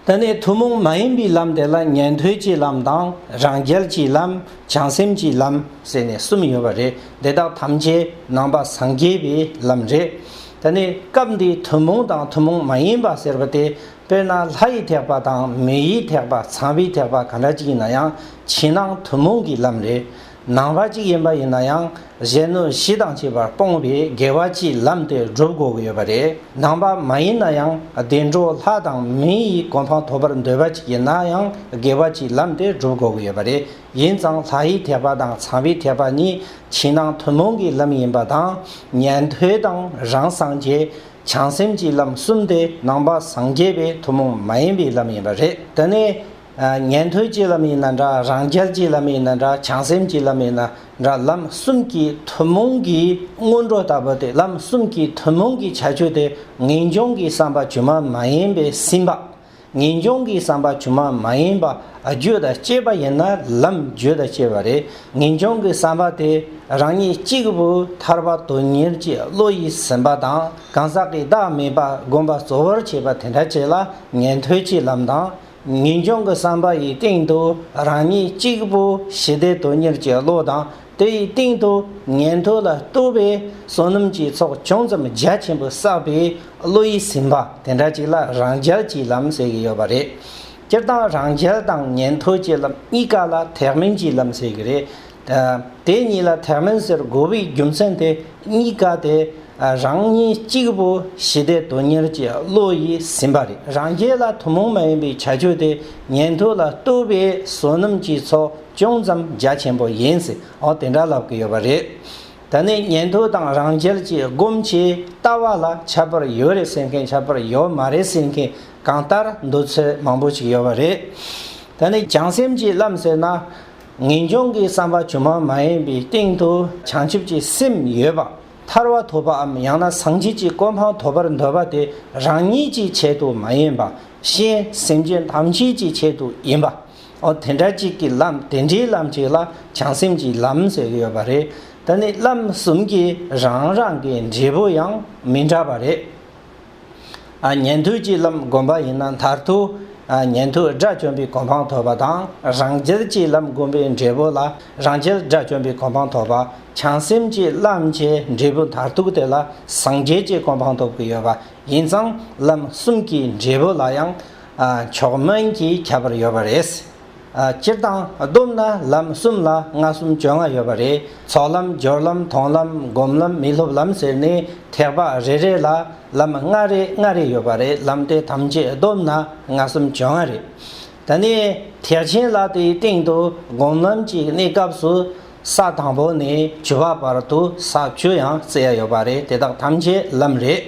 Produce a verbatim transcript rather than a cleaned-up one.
དེ་ནས་ཐུན་མོང་མ་ཡིན་པའི་ལམ་དེ་ལ་ཉན་ཐོས་ཀྱི་ལམ་དང་རང་རྒྱལ་གྱི་ལམ། བྱང་སེམས་ཀྱི་ལམ་ཟེར་ནས་གསུམ་ཡོད་པ་རེད། དེ་དག་ཐམས་ཅད་ནང་པ་སངས་རྒྱས་པའི་ལམ་རེད། དེ་ནས་སྐབས་འདིའི་ཐུན་མོང་དང་ཐུན་མོང་མ་ཡིན་པ་ཟེར་བ་དེ། དཔེར་ན་ལྷ་ཡི་ཐེག་པ་དང་མི་ཡི་ཐེག་པ། ཚངས་པའི་ཐེག་པ་ག་འདྲ་ཅིག་ཡིན་ན་ཡང་ཕྱི་ནང་ཐུན་མོང་གི་ལམ་རེད། ནང་པ་ཅིག་ཡིན་པ་ཡིན་ན་ཡང་གཞན་གནོད་གཞི་དང་བཅས་པར་སྤོང་བའི་དགེ་བ་གྱི་ལམ་དེ་སྒྲུབ་དགོས་ཀྱི་ཡོད་པ་རེད། ནང་པ་མ་ཡིན་ན་ཡང་བདེ་འགྲོ་ལྷ་དང་མི་ཡི་གོ་འཕང་ཐོབ་པར་འདོད་པ་ཅིག་ཡིན་ན་ཡང་དགེ་བ་གྱི་ལམ་དེ་སྒྲུབ་དགོས་ཀྱི་ཡོད་པ་རེད། ཡིན་ཙང་ལྷ་ཡི་ཐེག་པ་དང་ཚངས་པའི་ཐེག་པ་གཉིས་ཕྱི་ནང་ཐུན་མོང་གི་ལམ་ཡིན་པ་དང་། ཉན་ཐོས་དང་རང་སངས་རྒྱས། བྱང་སེམས་ཀྱི་ལམ་གསུམ་དེ་ནང་པ་སངས་རྒྱས་པའི་ཐུན་མོང་མ་ཡིན་པའི་ལམ་ཡིན་པ་རེད། དེ་ནས་ཉན་ཐོས་ཀྱི་ལམ་ཡིན་ན་འདྲ། རང་རྒྱལ་གྱི་ལམ་ཡིན་ན་འདྲ། བྱང་སེམས་ཀྱི་ལམ་ཡིན་ན་འདྲ། ལམ་གསུམ་གྱི་ཐུན་མོང་གི་སྔོན་འགྲོ་ལྟ་བུ་དེ། ལམ་གསུམ་གྱི་ཐུན་མོང་གི་ཁྱད་ཆོས་དེ་ངེས་འབྱུང་གི་བསམ་པ་སྒྱུ་མ་མ་ཡིན་པས་ཟིན་པ། ངེས་འབྱུང་གི་བསམ་པ་སྒྱུ་མ་མ་ཡིན་པ་རྒྱུད་དང་བཅས་པ་ཡིན་ན་ལམ་རྒྱུད་དང་བཅས་པ་རེད། ངེས་འབྱུང་གི་བསམ་པ་དེ་རང་ཉིད་གཅིག་པུ་ཐར་པ་དོན་གཉེར་གྱི་བློ་ཡིས་ཟིན་པ་དང་། གང་ཟག་གི་བདག་མེད་པ་སྒོམ་པ་གཙོ་བོར་བྱས་པ་དེ་འདྲ་ཅིག་ལ་ཉན་ཐོས་ཀྱི་ལམ་དང་། ངེས་འབྱུང་གི་བསམ་པ་ཡི་སྟེང་དུ་རང་ཉིད་གཅིག་པུ་ཞི་བདེ་དོན་གཉེར་གྱི་བློ་དང་། དེ་ཡི་སྟེང་དུ་ཉན་ཐོས་ལ་ལྟོས་པའི་བསོད་ནམས་ཀྱི་ཚོགས་ཅུང་ཙམ་རྒྱ་ཆེན་པོ་བསགས་པའི་བློ་ཡིས་ཟིན་པ་དེ་འདྲ་ཅིག་ལ་རང་རྒྱལ་གྱི་ལམ་ཟེར་གྱི་ཡོད་པ་རེད། སྤྱིར་བཏང་རང་རྒྱལ་དང་ཉན་ཐོས་ཀྱི་ལམ་གཉིས་ཀ་ལ་ཐེག་དམན་གྱི་ལམ་ཟེར་གྱི་རེད། ཨ། དེ་གཉིས་ལ་ཐེག་དམན་ཟེར་དགོས་པའི་རྒྱུ་མཚན་དེ། གཉིས་ཀ་དེ་རང་ཉིད་གཅིག་པུ་ཞི་བདེ་དོན་གཉེར་གྱི་བློ་ཡིས་ཟིན་པ་རེད། རང་རྒྱལ་ལ་ཐུན་མོང་མ་ཡིན་པའི་ཁྱད་ཆོས་དེ་ཉན་ཐོས་ལ་ལྟོས་པའི་བསོད་ནམས་ཀྱི་ཚོགས་ཅུང་ཙམ་རྒྱ་ཆེན་པོ་ཡིན་ཟེར། འོ་དེ་འདྲ་ལབ་ཀྱི་ཡོད་པ་རེད། ད་ནི་ཉན་ཐོས་དང་རང་རྒྱལ་གྱི་སྒོམ་གྱི་ལྟ་བ་ལ་ཁྱད་པར་ཡོད་རེད་ཟེར་མཁན། ཁྱད་པར་ཡོད་མ་རེད་ཟེར་མཁན་གང་ལྟར་འདུག་ཚུལ་མང་པོ་ཞིག་ཡོད་པ་རེད། ད་ནི་བྱང་སེམས་ཀྱི་ལམ་ཟེར་ན། ངེས་འབྱུང་གི་བསམ་པ་སྒྱུ་མ་མ་ཡིན་པའི་སྟེང་དུ་བྱང་ཆུབ་ཀྱི་སེམས་ཡོད་པ། ཐར་པ་ཐོབ་པའམ་ཡང་ན་སངས་རྒྱས་ཀྱི་གོ་འཕང་ཐོབ་པར་འདོད་པ་དེ་རང་ཉིད་ཀྱི་ཆེད་དུ་མ་ཡིན་པ། གཞན་སེམས་ཅན་ཐམས་ཅད་ཀྱི་ཆེད་དུ་ཡིན་པ། འོ་དེ་འདྲ་ཅིག་གི་ལམ། དེ་འདྲའི་ལམ་ཅིག་ལ་བྱང་སེམས་ཀྱི་ལམ་ཟེར་གྱི་ཡོད་པ་རེད། ད་ནི་ལམ་གསུམ་གྱི་རང་རང་གི་འབྲས་བུ་ཡང་མི་འདྲ་བ་རེད། ཨ། ཉན་ཐོས་ཀྱི་ལམ་བསྒོམ་པ་ཡིན་ན་མཐར་ཐུག་ཨ། ཉན་ཐོས་དགྲ་བཅོམ་པའི་གོ་འཕང་ཐོབ་པ་དང་། རང་རྒྱལ་གྱི་ལམ་བསྒོམ་པའི་འབྲས་བུ་ལ་རང་རྒྱལ་དགྲ་བཅོམ་པའི་གོ་འཕང་ཐོབ་པ། བྱང་སེམས་ཀྱི་ལམ་གྱི་འབྲས་བུ་མཐར་ཐུག་དེ་ལ་སངས་རྒྱས་ཀྱི་གོ་འཕང་ཐོབ་ཀྱི་ཡོད་པ་ཡིན་ཙང་། ལམ་གསུམ་གྱི་འབྲས་བུ་ལ་ཡང་ཨ། མཆོག་དམན་གྱི་ཁྱད་པར་ཡོད་པ་རེད། ཨ། སྤྱིར་བཏང་བསྡོམས་ན་ལམ་གསུམ་ལ་ལྔ་གསུམ་བཅོ་ལྔ་ཡོད་པ་རེད། ཚོགས་ལམ། སྦྱོར་ལམ། མཐོང་ལམ། སྒོམ་ལམ། མི་སློབ་ལམ་ཟེར་ནས་ཐེག་པ་རེ་རེ་ལ་ལམ་ལྔ་རེ་ལྔ་རེ་ཡོད་པ་རེད། ལམ་དེ་ཐམས་ཅད་བསྡོམས་ན་ལྔ་གསུམ་བཅོ་ལྔ་རེད། ད་ནི་ཐེག་ཆེན་ལ་དེའི་སྟེང་དུ་སྒོམ་ལམ་གྱི་གནས་སྐབས་སུ་ས་དང་པོ་ནས་བཅུ་པ་བར་དུ་ས་བཅུ་ཡང་བརྩི་ཡ་ཡོད་པ་རེད། དེ་དག་ཐམས་ཅད་ལམ་རེད།